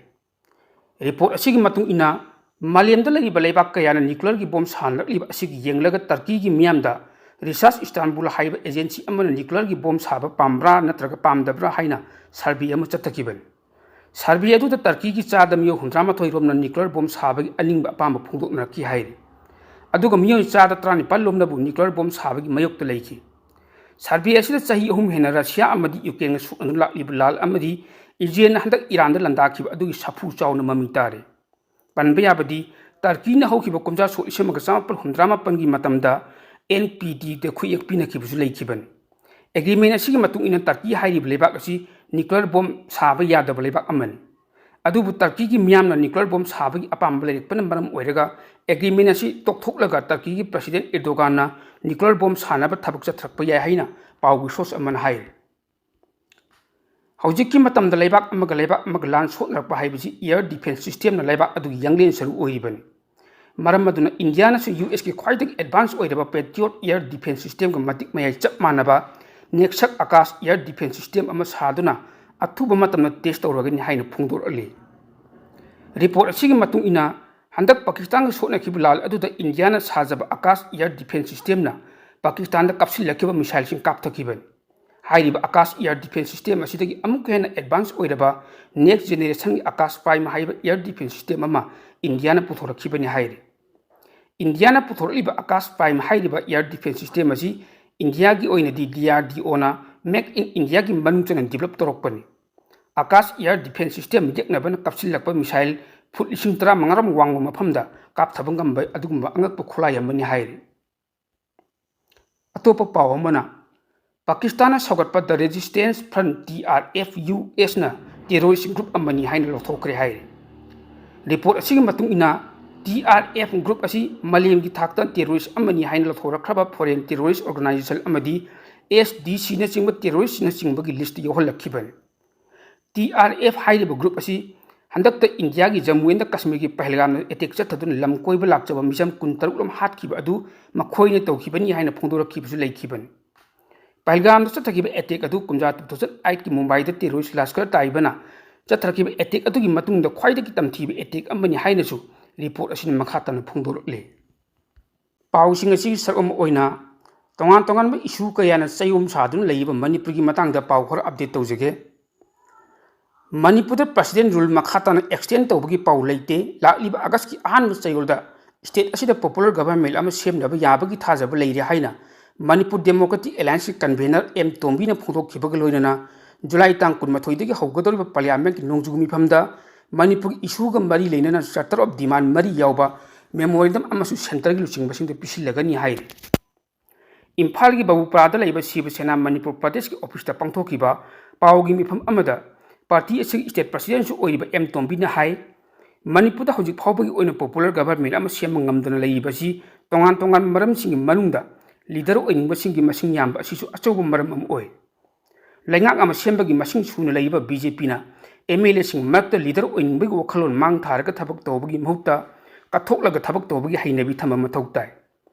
ꯔꯤꯄꯣꯔꯠ ꯑꯁꯤꯒꯤ ꯃꯇꯨꯡ ꯏꯟꯅ, ꯃꯥꯂꯦꯝꯗ ꯂꯩꯔꯤꯕ ꯂꯩꯕꯥꯛ ꯀꯌꯥꯅ ꯅ꯭ꯌꯨꯀ꯭ꯂꯤꯌꯔꯒꯤ ꯕꯣꯝ ꯁꯥꯟꯅꯔꯛꯂꯤꯕ ꯑꯁꯤꯒꯤ ꯌꯦꯡꯂꯒ ꯇꯔꯀꯤꯒꯤ ꯃꯤꯌꯥꯝꯗ ꯔꯤꯁꯥꯔꯆ ꯏꯁꯇꯥꯟꯕꯨꯜ ꯍꯥꯏꯕ ꯑꯦꯖꯦꯟꯁꯤ ꯑꯃꯅ ꯅ꯭ꯌꯨꯀ꯭ꯂꯤꯌꯔꯒꯤ ꯕꯣꯝ ꯁꯥꯕ ꯄꯥꯝꯕ꯭ꯔꯥ ꯅꯠꯇ꯭ꯔꯒ ꯄꯥꯝꯗꯕ꯭ꯔꯥ ꯍꯥꯏꯅ ꯁꯔꯚꯦ ꯑꯃ ꯆꯠꯊꯈꯤꯕꯅꯤ꯫ ꯁꯔꯚꯦ ꯑꯗꯨꯗ ꯇꯔꯀꯤꯒꯤ ꯆꯥꯗ ꯃꯤꯑꯣꯏ ꯍꯨꯝꯗ꯭ꯔꯥꯃꯥꯊꯣꯏ ꯔꯣꯝꯅ ꯅ꯭ꯌꯨꯀ꯭ꯂꯤꯌꯔ ꯕꯣꯝ ꯁꯥꯕꯒꯤ ꯑꯅꯤꯡꯕ ꯑꯄꯥꯝꯕ ꯐꯣꯡꯗꯣꯛꯅꯔꯛꯈꯤ ꯍꯥꯏꯔꯤ꯫ ꯑꯗꯨꯒ ꯃꯤꯑꯣꯏ ꯆꯥꯗ ꯇꯔꯥꯅꯤꯄꯥꯜ ꯂꯣꯝꯅꯕꯨ ꯅ꯭ꯌꯨꯀ꯭ꯂꯤꯌꯔ ꯕꯣꯝ ꯁꯥꯕꯒꯤ ꯃꯥꯌꯣꯛꯇ ꯂꯩꯈꯤ꯫ ꯁꯔꯚꯦ ꯑꯁꯤꯗ ꯆꯍꯤ ꯑꯍꯨꯝ ꯍꯦꯟꯅ ꯔꯁꯤꯌꯥ ꯑꯃꯗꯤ ꯌꯨꯀ꯭ꯔꯦꯟꯒ ꯁꯣꯛꯅꯗꯨꯅ ꯂꯥꯛꯂꯤꯕ ꯂꯥꯜ ꯑꯃꯗꯤ ꯏꯖꯔꯦꯜꯅ ꯍꯟꯗꯛ ꯏꯔꯥꯟꯗ ꯂꯥꯟꯗꯥꯈꯤꯕ ꯑꯗꯨꯒꯤ ꯁꯥꯐꯨ ꯆꯥꯎꯅ ꯃꯃꯤ ꯇꯥꯔꯦ꯫ ꯄꯟꯕ ꯌꯥꯕꯗꯤ, ꯇꯔꯀꯤꯅ ꯍꯧꯈꯤꯕ ꯀꯨꯝꯖꯥ ꯁꯣꯛ ꯂꯤꯁꯤꯡ ꯑꯃꯒ ꯆꯃꯥꯄꯜ ꯍꯨꯝꯗ꯭ꯔꯥ ꯃꯥꯄꯜꯒꯤ ꯃꯇꯝꯗ ꯑꯦꯟ ꯄꯤ ꯇꯤꯗ ꯈꯨꯠꯌꯦꯛ ꯄꯤꯅꯈꯤꯕꯁꯨ ꯂꯩꯈꯤꯕꯅꯤ꯫ ꯑꯦꯒ꯭ꯔꯤꯃꯦꯟ ꯑꯁꯤꯒꯤ ꯃꯇꯨꯡ ꯏꯟꯅ ꯇꯔꯀꯤ ꯍꯥꯏꯔꯤꯕ ꯂꯩꯕꯥꯛ ꯑꯁꯤ ꯅ꯭ꯌꯨꯀ꯭ꯂꯤꯌꯔ ꯕꯣꯝ ꯁꯥꯕ ꯌꯥꯗꯕ ꯂꯩꯕꯥꯛ ꯑꯃꯅꯤ꯫ ꯑꯗꯨꯕꯨ ꯇꯔꯀꯤꯒꯤ ꯃꯤꯌꯥꯝꯅ ꯅ꯭ꯌꯨꯀ꯭ꯂꯤꯌꯔ ꯕꯣꯝ ꯁꯥꯕꯒꯤ ꯑꯄꯥꯝꯕ ꯂꯩꯔꯛꯄꯅ ꯃꯔꯝ ꯑꯣꯏꯔꯒ ꯑꯦꯒ꯭ꯔꯤꯃꯦꯟ ꯑꯁꯤ ꯇꯣꯛꯊꯣꯛꯂꯒ ꯇꯔꯀꯤꯒꯤ ꯄ꯭ꯔꯁꯤꯗꯦꯟꯠ ꯑꯦꯔꯗꯣꯒꯥꯟꯅ ꯅ꯭ꯌꯨꯀ꯭ꯂꯤꯌꯔ ꯕꯣꯝ ꯁꯥꯅꯕ ꯊꯕꯛ ꯆꯠꯊꯔꯛꯄ ꯌꯥꯏ ꯍꯥꯏꯅ ꯄꯥꯎꯒꯤ ꯁꯣꯔꯁ ꯑꯃꯅ ꯍꯥꯏꯔꯤ꯫ ꯍꯧꯖꯤꯛꯀꯤ ꯃꯇꯝꯗ ꯂꯩꯕꯥꯛ ꯑꯃꯒ ꯂꯩꯕꯥꯛ ꯑꯃꯒ ꯂꯥꯟ ꯁꯣꯛꯅꯔꯛꯄ ꯍꯥꯏꯕꯁꯤ ꯑꯦꯌꯔ ꯗꯤꯐꯦꯟꯁ ꯁꯤꯁꯇꯦꯝꯅ ꯂꯩꯕꯥꯛ ꯑꯗꯨꯒꯤ ꯌꯥꯡꯂꯦꯟ ꯁꯔꯨ ꯑꯣꯏꯔꯤꯕꯅꯤ꯫ ꯃꯔꯝ ꯑꯗꯨꯅ ꯏꯟꯗꯤꯌꯥꯅꯁꯨ ꯌꯨ ꯑꯦꯁꯀꯤ ꯈ꯭ꯋꯥꯏꯗꯒꯤ ꯑꯦꯗꯚꯥꯟꯁ ꯑꯣꯏꯔꯕ ꯄꯦꯇ꯭ꯔꯤꯌꯣꯠ ꯑꯦꯌꯔ ꯗꯤꯐꯦꯟꯁ ꯁꯤꯁꯇꯦꯝꯒ ꯃꯇꯤꯛ ꯃꯌꯥꯏ ꯆꯞ ꯃꯥꯟꯅꯕ ꯅꯦꯛꯁꯛ ꯑꯀꯥꯁ ꯑꯦꯌꯔ ꯗꯤꯐꯦꯟꯁ ꯁꯤꯁꯇꯦꯝ ꯑꯃ ꯁꯥꯗꯨꯅ ꯑꯊꯨꯕ ꯃꯇꯝꯗ ꯇꯦꯁ ꯇꯧꯔꯒꯅꯤ ꯍꯥꯏꯅ ꯐꯣꯡꯗꯣꯔꯛꯂꯤ꯫ ꯔꯤꯄꯣꯔꯠ ꯑꯁꯤꯒꯤ ꯃꯇꯨꯡ ꯏꯟꯅ, ꯍꯟꯗꯛ ꯄꯥꯀꯤꯁꯇꯥꯟꯒ ꯁꯣꯛꯅꯈꯤꯕ ꯂꯥꯜ ꯑꯗꯨꯗ ꯏꯟꯗꯤꯌꯥꯅ ꯁꯥꯖꯕ ꯑꯀꯥꯁ ꯑꯦꯌꯔ ꯗꯤꯐꯦꯟꯁ ꯁꯤꯁꯇꯦꯝꯅ ꯄꯥꯀꯤꯁꯇꯥꯟꯗ ꯀꯥꯞꯁꯤꯜꯂꯛꯈꯤꯕ ꯃꯤꯁꯥꯏꯜꯁꯤꯡ ꯀꯥꯞꯊꯈꯤꯕꯅꯤ꯫ ꯍꯥꯏꯔꯤꯕ ꯑꯀꯥꯁ ꯑꯦꯌꯔ ꯗꯤꯐꯦꯟꯁ ꯁꯤꯁꯇꯦꯝ ꯑꯁꯤꯗꯒꯤ ꯑꯃꯨꯛꯀ ꯍꯦꯟꯅ ꯑꯦꯗꯚꯥꯟꯁ ꯑꯣꯏꯔꯕ ꯅꯦꯛꯁ ꯖꯦꯅꯦꯔꯦꯁꯟꯒꯤ ꯑꯀꯥꯁ ꯄ꯭ꯔꯥꯏꯝ ꯍꯥꯏꯕ ꯑꯦꯌꯔ ꯗꯤꯐꯦꯟꯁ ꯁꯤꯁꯇꯦꯝ ꯑꯃ ꯏꯟꯗꯤꯌꯥꯅ ꯄꯨꯊꯣꯔꯛꯈꯤꯕꯅꯤ ꯍꯥꯏꯔꯤ꯫ ꯏꯟꯗꯤꯌꯥꯅ ꯄꯨꯊꯣꯔꯛꯂꯤꯕ ꯑꯀꯥꯁ ꯄ꯭ꯔꯥꯏꯝ ꯍꯥꯏꯔꯤꯕ ꯑꯦꯌꯔ ꯗꯤꯐꯦꯟꯁ ꯁꯤꯁꯇꯦꯝ ꯑꯁꯤ ꯏꯟꯗꯤꯌꯥꯒꯤ ꯑꯣꯏꯅꯗꯤ D R D O make in ꯏꯟꯗꯤꯌꯥꯒꯤ ꯃꯅꯨꯡ ꯆꯟꯅ ꯗꯤꯕꯂꯞ ꯇꯧꯔꯛꯄꯅꯤ꯫ ꯑꯀꯥꯁ ꯑꯦꯌꯔ ꯗꯤꯐꯦꯟꯁ ꯁꯤꯁꯇꯦꯝ ꯌꯦꯛꯅꯕꯅ ꯀꯥꯞꯁꯤꯜꯂꯛꯄ ꯃꯤꯁꯥꯏꯜ ꯐꯨꯠ ꯂꯤꯁꯤꯡ ꯇꯔꯥꯃꯉꯥꯔꯣꯝ ꯋꯥꯡꯕ ꯃꯐꯝꯗ ꯀꯥꯞꯊꯕ ꯉꯝꯕ ꯑꯗꯨꯒꯨꯝꯕ ꯑꯉꯛꯄ ꯈꯨꯠꯂꯥꯏ ꯑꯃꯅꯤ ꯍꯥꯏꯔꯤ꯫ ꯑꯇꯣꯞꯄ ꯄꯥꯎ ꯑꯃꯅ, ꯄꯥꯀꯤꯁꯇꯥꯟꯅ ꯁꯧꯒꯠꯄ the resistance front, T R F, U ꯑꯦꯁꯅ ꯇꯦꯔꯣꯔꯤꯁ꯭ꯠ ꯒ꯭ꯔꯨꯞ ꯑꯃꯅꯤ ꯍꯥꯏꯅ ꯂꯧꯊꯣꯛꯈ꯭ꯔꯦ ꯍꯥꯏꯔꯤ꯫ ꯔꯤꯄꯣꯔꯠ ꯑꯁꯤꯒꯤ ꯃꯇꯨꯡ ꯏꯟꯅ, ꯇꯤ ꯑꯥꯔ ꯑꯦꯐ ꯒ꯭ꯔꯨꯞ ꯑꯁꯤ ꯃꯥꯂꯦꯝꯒꯤ ꯊꯥꯛꯇ ꯇꯦꯔꯣꯔꯤꯁ꯭ꯠ ꯑꯃꯅꯤ ꯍꯥꯏꯅ ꯂꯧꯊꯣꯔꯛꯈ꯭ꯔꯕ ꯐꯣꯔꯦꯟ ꯇꯦꯔꯣꯔꯤꯁ꯭ꯠ ꯑꯣꯔꯒꯅꯥꯏꯖꯦꯁꯟ ꯑꯃꯗꯤ ꯑꯦꯁ ꯗꯤ ꯁꯤꯅꯆꯤꯡꯕ ꯇꯦꯔꯣꯔꯤꯁ꯭ꯠꯅꯆꯤꯡꯕꯒꯤ ꯂꯤꯁ꯭ꯠꯇ ꯌꯥꯎꯍꯜꯂꯛꯈꯤꯕꯅꯤ꯫ ꯇꯤ ꯑꯥꯔ ꯑꯦꯐ ꯍꯥꯏꯔꯤꯕ ꯒ꯭ꯔꯨꯞ ꯑꯁꯤ ꯍꯟꯗꯛꯇ ꯏꯟꯗꯤꯌꯥꯒꯤ ꯖꯝꯃꯨ ꯑꯦꯟꯗ ꯀꯥꯁꯃꯤꯔꯒꯤ ꯄꯍꯜꯒꯥꯝꯗ ꯑꯦꯇꯦꯛ ꯆꯠꯊꯗꯨꯅ ꯂꯝ ꯀꯣꯏꯕ ꯂꯥꯛꯆꯕ ꯃꯤꯆꯝ ꯀꯨꯟꯇꯔꯨꯛ ꯂꯣꯝ ꯍꯥꯠꯈꯤꯕ ꯑꯗꯨ ꯃꯈꯣꯏꯅ ꯇꯧꯈꯤꯕꯅꯤ ꯍꯥꯏꯅ ꯐꯣꯡꯗꯣꯔꯛꯈꯤꯕꯁꯨ ꯂꯩꯈꯤꯕꯅꯤ꯫ ꯄꯍꯜꯒꯥꯝꯗ ꯆꯠꯊꯈꯤꯕ ꯑꯦꯇꯦꯛ ꯑꯗꯨ ꯀꯨꯝꯖꯥ ꯇꯨ ꯊꯥꯎꯖꯟ ꯑꯩꯠꯀꯤ ꯃꯨꯝꯕꯥꯏꯗ ꯇꯦꯔꯣꯔꯤꯁ꯭ꯠ ꯂꯁꯀꯔ ꯇꯥꯏꯕꯅ ꯆꯠꯊꯔꯛꯈꯤꯕ ꯑꯦꯇꯦꯛ ꯑꯗꯨꯒꯤ ꯃꯇꯨꯡꯗ ꯈ꯭ꯋꯥꯏꯗꯒꯤ ꯇꯝꯊꯤꯕ ꯑꯦꯇꯦꯛ ꯑꯃꯅꯤ ꯍꯥꯏꯅꯁꯨ ꯔꯤꯄꯣꯔꯠ ꯑꯁꯤꯅ ꯃꯈꯥ ꯇꯥꯅ ꯐꯣꯡꯗꯣꯔꯛꯂꯤ꯫ ꯄꯥꯎꯁꯤꯡ ꯑꯁꯤꯒꯤ ꯁꯔꯨꯛ ꯑꯃ ꯑꯣꯏꯅ ꯇꯣꯉꯥꯟ ꯇꯣꯉꯥꯟꯕ ꯏꯁꯨ ꯀꯌꯥꯅ ꯆꯌꯣꯝ ꯁꯥꯗꯨꯅ ꯂꯩꯔꯤꯕ ꯃꯅꯤꯄꯨꯔꯒꯤ ꯃꯇꯥꯡꯗ ꯄꯥꯎ ꯈꯔ ꯑꯞꯗꯦꯠ ꯇꯧꯖꯒꯦ꯫ ꯃꯅꯤꯄꯨꯔꯗ ꯄ꯭ꯔꯁꯤꯗꯦꯟ ꯔꯨꯜ ꯃꯈꯥ ꯇꯥꯅ ꯑꯦꯛꯁꯇꯦꯟ ꯇꯧꯕꯒꯤ ꯄꯥꯎ ꯂꯩꯇꯦ꯫ ꯂꯥꯛꯂꯤꯕ ꯑꯥꯒꯁꯀꯤ ꯑꯍꯥꯟꯕ ꯆꯌꯣꯜꯗ ꯁ꯭ꯇꯦꯠ ꯑꯁꯤꯗ ꯄꯣꯄꯨꯂꯔ ꯒꯚꯔꯟꯃꯦꯟ ꯑꯃ ꯁꯦꯝꯅꯕ ꯌꯥꯕꯒꯤ ꯊꯥꯖꯕ ꯂꯩꯔꯦ ꯍꯥꯏꯅ ꯃꯅꯤꯄꯨꯔ ꯗꯦꯃꯣꯀ꯭ꯔꯦꯇꯤꯛ ꯑꯦꯂꯥꯏꯟꯁꯀꯤ ꯀꯟꯚꯦꯅꯔ ꯑꯦꯝ ꯇꯣꯝꯕꯤꯅ ꯐꯣꯡꯗꯣꯛꯈꯤꯕꯒ ꯂꯣꯏꯅꯅ ꯖꯨꯂꯥꯏ ꯇꯥꯡ ꯀꯨꯟꯃꯥꯊꯣꯏꯗꯒꯤ ꯍꯧꯒꯗꯧꯔꯤꯕ ꯄꯥꯔꯂꯤꯌꯥꯃꯦꯟꯠꯀꯤ ꯅꯣꯡꯖꯨ ꯃꯤꯐꯝꯗ ꯃꯅꯤꯄꯨꯔꯒꯤ ꯏꯁꯨꯒ ꯃꯔꯤ ꯂꯩꯅꯅ ꯆꯥꯔꯇꯔ ꯑꯣꯐ ꯗꯤꯃꯥꯟ ꯃꯔꯤ ꯌꯥꯎꯕ ꯃꯦꯃꯣꯔꯦꯟꯗꯝ ꯑꯃꯁꯨꯡ ꯁꯦꯟꯇꯔꯒꯤ ꯂꯨꯆꯤꯡꯕꯁꯤꯡꯗ ꯄꯤꯁꯤꯜꯂꯒꯅꯤ ꯍꯥꯏꯔꯤ꯫ ꯏꯝꯐꯥꯜꯒꯤ ꯕꯥꯕꯨꯄꯥꯔꯥꯗ ꯂꯩꯕ ꯁꯤꯕ ꯁꯦꯅꯥ ꯃꯅꯤꯄꯨꯔ ꯄ꯭ꯔꯗꯦꯁꯀꯤ ꯑꯣꯐꯤꯁꯇ ꯄꯥꯡꯊꯣꯛꯈꯤꯕ ꯄꯥꯎꯒꯤ ꯃꯤꯐꯝ ꯑꯃꯗ ꯄꯥꯔꯇꯤ ꯑꯁꯤꯒꯤ ꯁ꯭ꯇꯦꯠ ꯄ꯭ꯔꯁꯤꯗꯦꯟꯠꯁꯨ ꯑꯣꯏꯔꯤꯕ ꯑꯦꯝ ꯇꯣꯝꯕꯤꯅ ꯍꯥꯏ, ꯃꯅꯤꯄꯨꯔꯗ ꯍꯧꯖꯤꯛ ꯐꯥꯎꯕꯒꯤ ꯑꯣꯏꯅ ꯄꯣꯄꯨꯂꯔ ꯒꯚꯔꯟꯃꯦꯟꯠ ꯑꯃ ꯁꯦꯝꯕ ꯉꯝꯗꯅ ꯂꯩꯔꯤꯕ ꯑꯁꯤ ꯇꯣꯉꯥꯟ ꯇꯣꯉꯥꯟꯕ ꯃꯔꯝꯁꯤꯡꯒꯤ ꯃꯅꯨꯡꯗ ꯂꯤꯗꯔ ꯑꯣꯏꯅꯤꯡꯕꯁꯤꯡꯒꯤ ꯃꯁꯤꯡ ꯌꯥꯝꯕ ꯑꯁꯤꯁꯨ ꯑꯆꯧꯕ ꯃꯔꯝ ꯑꯃ ꯑꯣꯏ꯫ ꯂꯩꯉꯥꯛ ꯑꯃ ꯁꯦꯝꯕꯒꯤ ꯃꯁꯤꯡ ꯁꯨꯅ ꯂꯩꯔꯤꯕ ꯕꯤ ꯖꯦ ꯄꯤꯅ ꯑꯦꯝ ꯑꯦꯜ ꯑꯦꯁꯤꯡ ꯃꯔꯛꯇ ꯂꯤꯗꯔ ꯑꯣꯏꯅꯤꯡꯕꯒꯤ ꯋꯥꯈꯜꯂꯣꯟ ꯃꯥꯡ ꯊꯥꯔꯒ ꯊꯕꯛ ꯇꯧꯕꯒꯤ ꯃꯍꯨꯠꯇ ꯀꯠꯊꯣꯛꯂꯒ ꯊꯕꯛ ꯇꯧꯕꯒꯤ ꯍꯩꯅꯕꯤ ꯊꯝꯕ ꯃꯊꯧ ꯇꯥꯏ꯫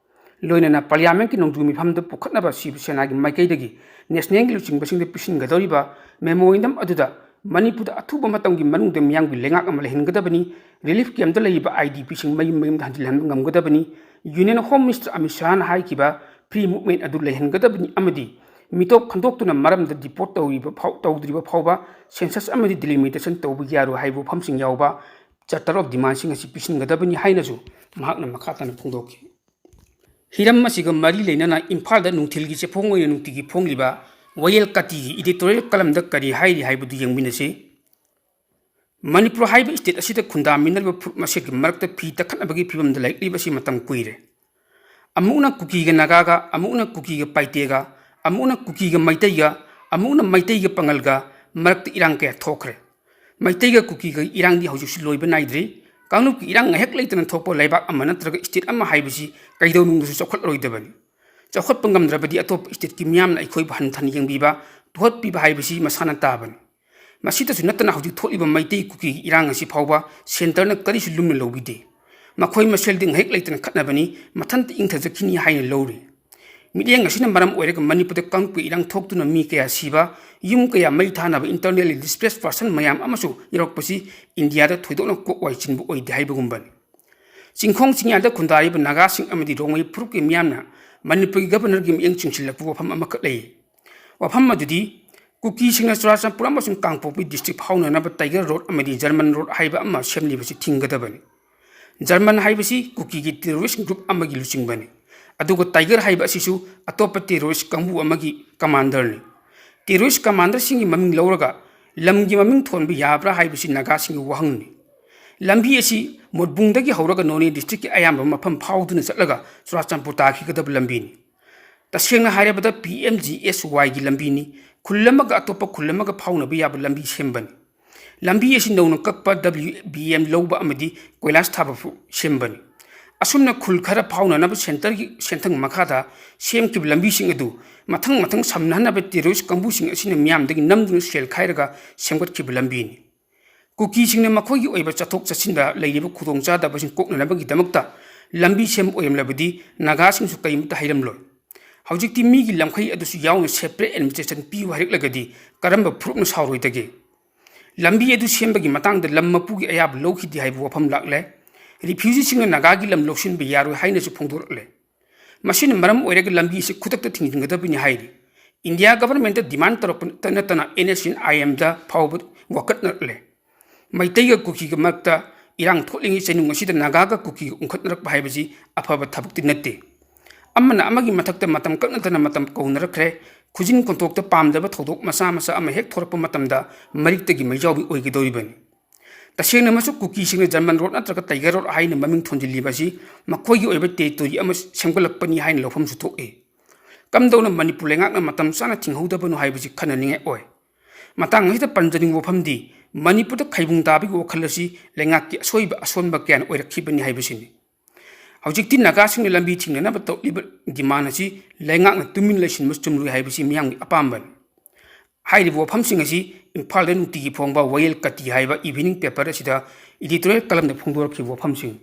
ꯂꯣꯏꯅꯅ ꯄꯥꯔꯂꯤꯌꯥꯃꯦꯟꯠꯀꯤ ꯅꯣꯡꯖꯨ ꯃꯤꯐꯝꯗ ꯄꯨꯈꯠꯅꯕ ꯁꯤꯕ ꯁꯦꯅꯥꯒꯤ ꯃꯥꯏꯀꯩꯗꯒꯤ ꯅꯦꯁꯅꯦꯜꯒꯤ ꯂꯨꯆꯤꯡꯕꯁꯤꯡꯗ ꯄꯤꯁꯤꯟꯒꯗꯧꯔꯤꯕ Memorandum ꯑꯗꯨꯗ ꯃꯅꯤꯄꯨꯔꯗ ꯑꯊꯨꯕ ꯃꯇꯝꯒꯤ ꯃꯅꯨꯡꯗ ꯃꯤꯌꯥꯝꯒꯤ ꯂꯩꯉꯥꯛ ꯑꯃ ꯂꯩꯍꯟꯒꯗꯕꯅꯤ, relief camp ꯇ ꯂꯩꯔꯤꯕ IDP ꯁꯤꯡ ꯃꯌꯨꯝ ꯃꯌꯨꯝꯗ ꯍꯟꯖꯤꯜꯍꯟꯕ ꯉꯝꯒꯗꯕꯅꯤ, Union Home Minister ꯑꯃꯤꯠ ꯁꯥꯍꯅ ꯍꯥꯏꯈꯤꯕ free movement ꯑꯗꯨ ꯂꯩꯍꯟꯒꯗꯕꯅꯤ ꯑꯃꯗꯤ ꯃꯤꯇꯣꯞ ꯈꯟꯗꯣꯛꯇꯨꯅ ꯃꯔꯝꯗ deport ꯇꯧꯔꯤꯕ ꯐꯥꯎ-, ꯇꯧꯗ꯭ꯔꯤꯕ ꯐꯥꯎꯕ census ꯑꯃꯗꯤ delimitation ꯇꯧꯕ ꯌꯥꯔꯣꯏ ꯍꯥꯏꯕ ꯋꯥꯐꯝꯁꯤꯡ ꯌꯥꯎꯕ charter of demand ꯁꯤꯡ ꯑꯁꯤ ꯄꯤꯁꯤꯟꯒꯗꯕꯅꯤ ꯍꯥꯏꯅꯁꯨ ꯃꯍꯥꯛꯅ ꯃꯈꯥ ꯇꯥꯅ ꯐꯣꯡꯗꯣꯛꯈꯤ꯫ ꯍꯤꯔꯝ ꯑꯁꯤꯒ ꯃꯔꯤ ꯂꯩꯅꯅ ꯏꯝꯐꯥꯜꯗ ꯅꯨꯡꯊꯤꯜꯒꯤ ꯆꯦꯐꯣꯡ ꯑꯣꯏꯅ ꯅꯨꯡꯇꯤꯒꯤ ꯐꯣꯡꯂꯤꯕ ꯋꯥꯌꯦꯜ ꯀꯥꯇꯤꯒꯤ editorial column ꯗ ꯀꯔꯤ ꯍꯥꯏꯔꯤ ꯍꯥꯏꯕꯗꯨ ꯌꯦꯡꯃꯤꯟꯅꯁꯤ꯫ ꯃꯅꯤꯄꯨꯔ ꯍꯥꯏꯕ state ꯑꯁꯤꯗ ꯈꯨꯟꯗꯥꯃꯤꯟꯅꯔꯤꯕ ꯐꯨꯔꯨꯞ ꯃꯁꯦꯜꯒꯤ ꯃꯔꯛꯇ ꯐꯤ ꯇꯛꯈꯠꯅꯕꯒꯤ ꯐꯤꯕꯝꯗ ꯂꯩꯔꯛꯂꯤꯕ ꯑꯁꯤ ꯃꯇꯝ ꯀꯨꯏꯔꯦ꯫ ꯑꯃꯨꯛꯅ ꯀꯨꯀꯤꯒ ꯅꯥꯒꯥꯒ, ꯑꯃꯨꯛꯅ ꯀꯨꯀꯤꯒ ꯄꯥꯏꯇꯦꯒ, ꯑꯃꯨꯛꯅ ꯀꯨꯀꯤꯒ ꯃꯩꯇꯩꯒ, ꯑꯃꯨꯛꯅ ꯃꯩꯇꯩꯒ ꯄꯥꯉꯜꯒ ꯃꯔꯛꯇ ꯏꯔꯥꯡ ꯀꯌꯥ ꯊꯣꯛꯈ꯭ꯔꯦ꯫ ꯃꯩꯇꯩꯒ ꯀꯨꯀꯤꯒ ꯏꯔꯥꯡꯗꯤ ꯍꯧꯖꯤꯛꯁꯨ ꯂꯣꯏꯕ ꯅꯥꯏꯗ꯭ꯔꯤ꯫ ꯀꯥꯡꯂꯨꯞꯀꯤ ꯏꯔꯥꯡ ꯉꯥꯏꯍꯥꯛ ꯂꯩꯇꯅ ꯊꯣꯛꯄ ꯂꯩꯕꯥꯛ ꯑꯃ ꯅꯠꯇ꯭ꯔꯒ state ꯑꯃ ꯍꯥꯏꯕꯁꯤ ꯀꯩꯗꯧꯅꯨꯡꯗꯁꯨ ꯆꯥꯎꯈꯠꯂꯔꯣꯏꯗꯕꯅꯤ꯫ ꯆꯥꯎꯈꯠꯄ ꯉꯝꯗ꯭ꯔꯕꯗꯤ ꯑꯇꯣꯞꯄ state ꯀꯤ ꯃꯤꯌꯥꯝꯅ ꯑꯩꯈꯣꯏꯕꯨ ꯍꯟꯊꯅ ꯌꯦꯡꯕꯤꯕ, ꯇꯨꯍꯠꯄꯤꯕ ꯍꯥꯏꯕꯁꯤ ꯃꯁꯥꯅ ꯇꯥꯕꯅꯤ꯫ ꯃꯁꯤꯇꯁꯨ ꯅꯠꯇꯅ ꯍꯧꯖꯤꯛ ꯊꯣꯛꯂꯤꯕ ꯃꯩꯇꯩ ꯀꯨꯀꯤꯒꯤ ꯏꯔꯥꯡ ꯑꯁꯤ ꯐꯥꯎꯕ centre ꯅ ꯀꯔꯤꯁꯨ ꯂꯨꯝꯅ ꯂꯧꯕꯤꯗꯦ꯫ ꯃꯈꯣꯏ ꯃꯁꯦꯜꯗꯤ ꯉꯥꯏꯍꯥꯛ ꯂꯩꯇꯅ ꯈꯠꯅꯕꯅꯤ, ꯃꯊꯟꯇ ꯏꯪꯊꯖꯈꯤꯅꯤ ꯍꯥꯏꯅ ꯂꯧꯔꯤ꯫ ꯃꯤꯠꯌꯦꯡ ꯑꯁꯤꯅ ꯃꯔꯝ ꯑꯣꯏꯔꯒ ꯃꯅꯤꯄꯨꯔꯗ ꯀꯥꯡꯂꯨꯞꯀꯤ ꯏꯔꯥꯡ ꯊꯣꯛꯇꯨꯅ ꯃꯤ ꯀꯌꯥ ꯁꯤꯕ, ꯌꯨꯝ ꯀꯌꯥ ꯃꯩ ꯊꯥꯅꯕ, internally displaced person ꯃꯌꯥꯝ ꯑꯃꯁꯨ ꯌꯥꯎꯔꯛꯄꯁꯤ ꯏꯟꯗꯤꯌꯥꯗ ꯊꯣꯏꯗꯣꯛꯅ ꯀꯣꯛ ꯋꯥꯏ ꯆꯤꯟꯕ ꯑꯣꯏꯗꯦ ꯍꯥꯏꯕꯒꯨꯝꯕꯅꯤ꯫ ꯆꯤꯡꯈꯣꯡ ꯆꯤꯡꯌꯥꯗ ꯈꯨꯟꯗꯥꯔꯤꯕ ꯅꯥꯒꯥꯁꯤꯡ ꯑꯃꯗꯤ ꯔꯣꯡꯃꯩ ꯐꯨꯔꯨꯞꯀꯤ ꯃꯤꯌꯥꯝꯅ ꯃꯅꯤꯄꯨꯔꯒꯤ Governor ꯒꯤ ꯃꯤꯠꯌꯦꯡ ꯆꯤꯡꯁꯤꯜꯂꯛꯄ ꯋꯥꯐꯝ ꯑꯃꯈꯛ ꯂꯩ꯫ ꯋꯥꯐꯝ ꯑꯗꯨꯗꯤ ꯀꯨꯀꯤꯁꯤꯡꯅ ꯆꯨꯔꯥꯆꯥꯟꯄꯨꯔ ꯑꯃꯁꯨꯡ ꯀꯥꯡꯄꯣꯛꯄꯤ district ꯐꯥꯎꯅꯅꯕ Tiger Road ꯑꯃꯗꯤ German Road ꯍꯥꯏꯕ ꯑꯃ ꯁꯦꯝꯂꯤꯕꯁꯤ ꯊꯤꯡꯒꯗꯕꯅꯤ꯫ German ꯍꯥꯏꯕꯁꯤ ꯀꯨꯀꯤꯒꯤ terrorist group ꯑꯃꯒꯤ ꯂꯨꯆꯤꯡꯕꯅꯤ꯫ ꯑꯗꯨꯒ Tiger ꯍꯥꯏꯕ ꯑꯁꯤꯁꯨ ꯑꯇꯣꯞꯄ terrorist ꯀꯥꯡꯕꯨ ꯑꯃꯒꯤ commander ꯅꯤ꯫ Terrorist commander ꯁꯤꯡꯒꯤ ꯃꯃꯤꯡ ꯂꯧꯔꯒ ꯂꯝꯒꯤ ꯃꯃꯤꯡ ꯊꯣꯟꯕ ꯌꯥꯕ꯭ꯔꯥ ꯍꯥꯏꯕꯁꯤ ꯅꯥꯒꯥꯁꯤꯡꯒꯤ ꯋꯥꯍꯪꯅꯤ꯫ ꯂꯝꯕꯤ ꯑꯁꯤ ꯃꯣꯠꯕꯨꯡꯗꯒꯤ ꯍꯧꯔꯒ ꯅꯣꯅꯦ district ꯀꯤ ꯑꯌꯥꯝꯕ ꯃꯐꯝ ꯐꯥꯎꯗꯨꯅ ꯆꯠꯂꯒ ꯆꯨꯔꯥꯆꯥꯟꯄꯨꯔ ꯇꯥꯈꯤꯒꯗꯕ ꯂꯝꯕꯤꯅꯤ꯫ ꯇꯁꯦꯡꯅ ꯍꯥꯏꯔꯕꯗ P M G S Y ꯒꯤ ꯂꯝꯕꯤꯅꯤ꯫ ꯈꯨꯜ ꯑꯃꯒ ꯑꯇꯣꯞꯄ ꯈꯨꯜ ꯑꯃꯒ ꯐꯥꯎꯅꯕ ꯌꯥꯕ ꯂꯝꯕꯤ ꯁꯦꯝꯕꯅꯤ꯫ ꯂꯝꯕꯤ ꯑꯁꯤ ꯅꯧꯅ ꯀꯛꯄ W B M ꯂꯧꯕ ꯑꯃꯗꯤ ꯀꯣꯏꯂꯥꯁ ꯊꯥꯕ ꯐꯥꯎ ꯁꯦꯝꯕꯅꯤ꯫ ꯑꯁꯨꯝꯅ ꯈꯨꯜ ꯈꯔ ꯐꯥꯎꯅꯅꯕ centre ꯒꯤ ꯁꯦꯟꯊꯪ ꯃꯈꯥꯗ ꯁꯦꯝꯈꯤꯕ ꯂꯝꯕꯤꯁꯤꯡ ꯑꯗꯨ ꯃꯊꯪ ꯃꯊꯪ ꯁꯝꯅꯍꯟꯅꯕ terrorist ꯀꯥꯡꯕꯨꯁꯤꯡ ꯑꯁꯤꯅ ꯃꯤꯌꯥꯝꯗꯒꯤ ꯅꯝꯗꯨꯅ ꯁꯦꯜ ꯈꯥꯏꯔꯒ ꯁꯦꯝꯒꯠꯈꯤꯕ ꯂꯝꯕꯤꯅꯤ꯫ ꯀꯨꯀꯤꯁꯤꯡꯅ ꯃꯈꯣꯏꯒꯤ ꯑꯣꯏꯕ ꯆꯠꯊꯣꯛ ꯆꯠꯁꯤꯟꯗ ꯂꯩꯔꯤꯕ ꯈꯨꯗꯣꯡꯆꯥꯗꯕꯁꯤꯡ ꯀꯣꯛꯅꯅꯕꯒꯤꯗꯃꯛꯇ ꯂꯝꯕꯤ ꯁꯦꯝꯕ ꯑꯣꯏꯔꯝꯂꯕꯗꯤ ꯅꯥꯒꯥꯁꯤꯡꯁꯨ ꯀꯔꯤꯃꯠꯇ ꯍꯥꯏꯔꯝꯂꯣꯏ꯫ ꯍꯧꯖꯤꯛꯇꯤ ꯃꯤꯒꯤ ꯂꯝꯈꯩ ꯑꯗꯨꯁꯨ ꯌꯥꯎꯅ separate administration ꯄꯤꯌꯨ ꯍꯥꯏꯔꯛꯂꯒꯗꯤ ꯀꯔꯝꯕ ꯐꯨꯔꯨꯞꯅ ꯁꯥꯎꯔꯣꯏꯗꯒꯦ? ꯂꯝꯕꯤ ꯑꯗꯨ ꯁꯦꯝꯕꯒꯤ ꯃꯇꯥꯡꯗ ꯂꯝ ꯃꯄꯨꯒꯤ ꯑꯌꯥꯕ ꯂꯧꯈꯤꯗꯦ ꯍꯥꯏꯕ ꯋꯥꯐꯝ ꯂꯥꯛꯂꯦ꯫ Refugeeꯁꯤꯡꯅ ꯅꯥꯒꯥꯒꯤ ꯂꯝ ꯂꯧꯁꯤꯟꯕ ꯌꯥꯔꯣꯏ ꯍꯥꯏꯅꯁꯨ ꯐꯣꯡꯗꯣꯔꯛꯂꯦ꯫ ꯃꯁꯤꯅ ꯃꯔꯝ ꯑꯣꯏꯔꯒ ꯂꯝꯕꯤ ꯑꯁꯤ ꯈꯨꯗꯛꯇ ꯊꯤꯡꯖꯤꯟꯒꯗꯕꯅꯤ ꯍꯥꯏꯔꯤ꯫ India governmentꯇ demand ꯇꯧꯔꯛꯄꯇ ꯅꯠꯇꯅ N S C N I Mꯗ ꯐꯥꯎꯕ ꯋꯥꯀꯠꯅꯔꯛꯂꯦ꯫ ꯃꯩꯇꯩꯒ ꯀꯨꯀꯤꯒ ꯃꯔꯛꯇ ꯏꯔꯥꯡ ꯊꯣꯛꯂꯤꯉꯩ ꯆꯩꯅꯨꯡ ꯑꯁꯤꯗ ꯅꯥꯒꯥꯒ ꯀꯨꯀꯤꯒ ꯎꯪꯈꯠꯅꯔꯛꯄ ꯍꯥꯏꯕꯁꯤ ꯑꯐꯕ ꯊꯕꯛꯇꯤ ꯅꯠꯇꯦ꯫ ꯑꯃꯅ ꯑꯃꯒꯤ ꯃꯊꯛꯇ ꯃꯇꯝ ꯀꯛꯅꯗꯅ ꯃꯇꯝ ꯀꯧꯅꯔꯛꯈ꯭ꯔꯦ꯫ ꯈꯨꯖꯤꯟ ꯈꯨꯟꯊꯣꯛꯇ ꯄꯥꯝꯗꯕ ꯊꯧꯗꯣꯛ ꯃꯆꯥ ꯃꯆꯥ ꯑꯃ ꯍꯦꯛ ꯊꯣꯔꯛꯄ ꯃꯇꯝꯗ ꯃꯔꯤꯛꯇꯒꯤ ꯃꯩꯖꯥꯎꯕꯤ ꯑꯣꯏꯒꯗꯧꯔꯤꯕꯅꯤ꯫ ꯇꯁꯦꯡꯅꯃꯛꯁꯨ ꯀꯨꯀꯤꯁꯤꯡꯅ German road ꯅꯠꯇ꯭ꯔꯒ Tiger Road ꯍꯥꯏꯅ ꯃꯃꯤꯡ ꯊꯣꯟꯖꯤꯜꯂꯤꯕ ꯑꯁꯤ ꯃꯈꯣꯏꯒꯤ ꯑꯣꯏꯕ territory ꯑꯃ ꯁꯦꯝꯒꯠꯂꯛꯄꯅꯤ ꯍꯥꯏꯅ ꯂꯧꯐꯝꯁꯨ ꯊꯣꯛꯏ꯫ ꯀꯝꯗꯧꯅ ꯃꯅꯤꯄꯨꯔ ꯂꯩꯉꯥꯛꯅ ꯃꯇꯝ ꯆꯥꯅ ꯊꯤꯡꯍꯧꯗꯕꯅꯣ ꯍꯥꯏꯕꯁꯤ ꯈꯟꯅꯅꯤꯡꯉꯥꯏ ꯑꯣꯏ꯫ ꯃꯇꯥꯡ ꯑꯁꯤꯗ ꯄꯟꯖꯅꯤꯡꯕ ꯋꯥꯐꯝꯗꯤ ꯃꯅꯤꯄꯨꯔꯗ ꯈꯩꯕꯨꯡ ꯇꯥꯕꯒꯤ ꯋꯥꯈꯜ ꯑꯁꯤ ꯂꯩꯉꯥꯛꯀꯤ ꯑꯁꯣꯏꯕ ꯑꯁꯣꯟꯕ ꯀꯌꯥꯅ ꯑꯣꯏꯔꯛꯈꯤꯕꯅꯤ ꯍꯥꯏꯕꯁꯤꯅꯤ꯫ ꯍꯧꯖꯤꯛꯇꯤ ꯅꯥꯒꯥꯁꯤꯡꯅ ꯂꯝꯕꯤ ꯊꯤꯡꯅꯅꯕ ꯇꯧꯔꯤꯕ demand ꯑꯁꯤ ꯂꯩꯉꯥꯛꯅ ꯇꯨꯃꯤꯟ ꯂꯩꯁꯤꯟꯕ ꯆꯨꯝꯂꯣꯏ ꯍꯥꯏꯕꯁꯤ ꯃꯤꯌꯥꯝꯒꯤ ꯑꯄꯥꯝꯕꯅꯤ꯫ ꯍꯥꯏꯔꯤꯕ ꯋꯥꯐꯝꯁꯤꯡ ꯑꯁꯤ ꯏꯝꯐꯥꯜꯗ ꯅꯨꯡꯇꯤꯒꯤ ꯐꯣꯡꯕ ꯋꯥꯌꯦꯜ ꯀꯇꯤ ꯍꯥꯏꯕ evening paper ꯑꯁꯤꯗ editorial columnꯗ ꯐꯣꯡꯗꯣꯔꯛꯈꯤꯕ ꯋꯥꯐꯝꯁꯤꯡ꯫